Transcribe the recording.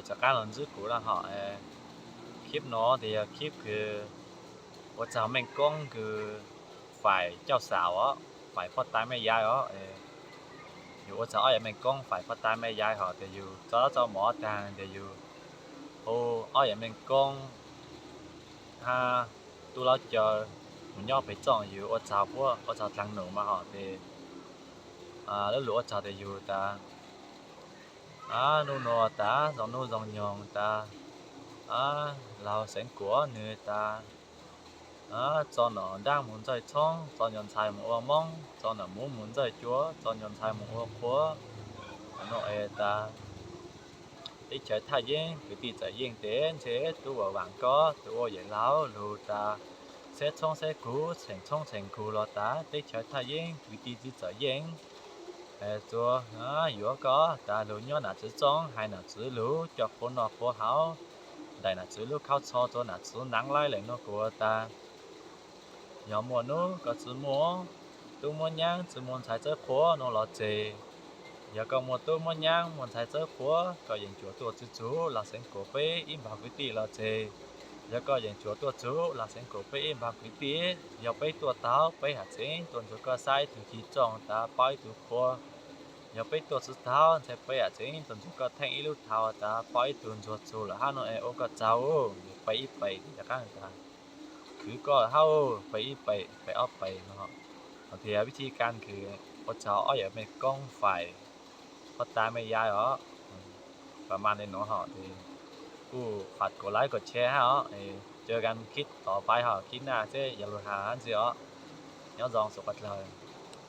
Tus rov qab los ntsib kuv na hom, khib no ces yog khib kws ua tsaug meej koob kws faim cauj xaus os, faim poj tai mej yai os. Yus ua tsaug ob yam meej koob faim poj tai mej yai hom, ces yus tso zaub tso mov taag ces yus hu ob yam meej koob hab tub laub caw mus nyob peg txooj, yus ua tsaug puab, ua tsaug dlaag num mas hom ces lub lug ua tsaug tes yus tas, nuj nua tas, zoo nuj zoo nyoog tas, laug Xeev Kuam nwg tas, tso nom nraab mus ntxawj tshoob, tso nco ntxhais mus ua moob, tso nom muv mus ntxawj cua, tso nco ntxhais mus ua qhua. Nuj es tas, teb chaws thaj yeeb kwv tij txawm yeej tes ntshe tub uas vaam koj tus ua yawm laug lug tas, xeb tshoob xeb kug, tsheem tshoob tsheem kug los tas, teb chaws thaj yeeb kwv tij txawm yeej tsuas yuav koj tas lug nyob nam txwv txooj, hais nam txwv lug, coj qhua noj qhua haus, daim nam txwv lub khaub tsho rua nam txwv naav laib lawm no kuv tas, yog muaj nub koj tsi muaj tub muab nyaab, tsi muaj ntxhais txawb qhua no los tseg. Yog koj muaj tub muab nyaab, muaj ntxhais txawb qhua, koj yeem tsuas tuaj txug txug laug Xeev Kuam peb ib npaug kwv tij los tseg. Yog koj yeem tsuas tuaj txug laug Xeev Kuam peb ib npaug kwv tij, yog peb tuaj tau, peb has tseeb tuaj ntsuag koj xab ib tug ci txooj tas paub ib tug qhua. Yog peb tuaj tsi tau, ntshai peb has tseeb tuaj ntsuag koj theej ib lub thau tas paub ib tug ntsuag txug lawm hab no es ua koj tsaug, peb ib pem rov qaab tas, khwv koj hab, peb ib pem, peb ob pem no. Hos tias vib thib kab kws ua tsaug ob yam meej koob faim poj tai mej yai os. Pab maj le nuav hos, kuj faj kuas laib kuas tsheb hab os, cia kab khib tov paib hos khib naj seb yuav lug has hab ntxiv os. Nyob zoo suav dlawg.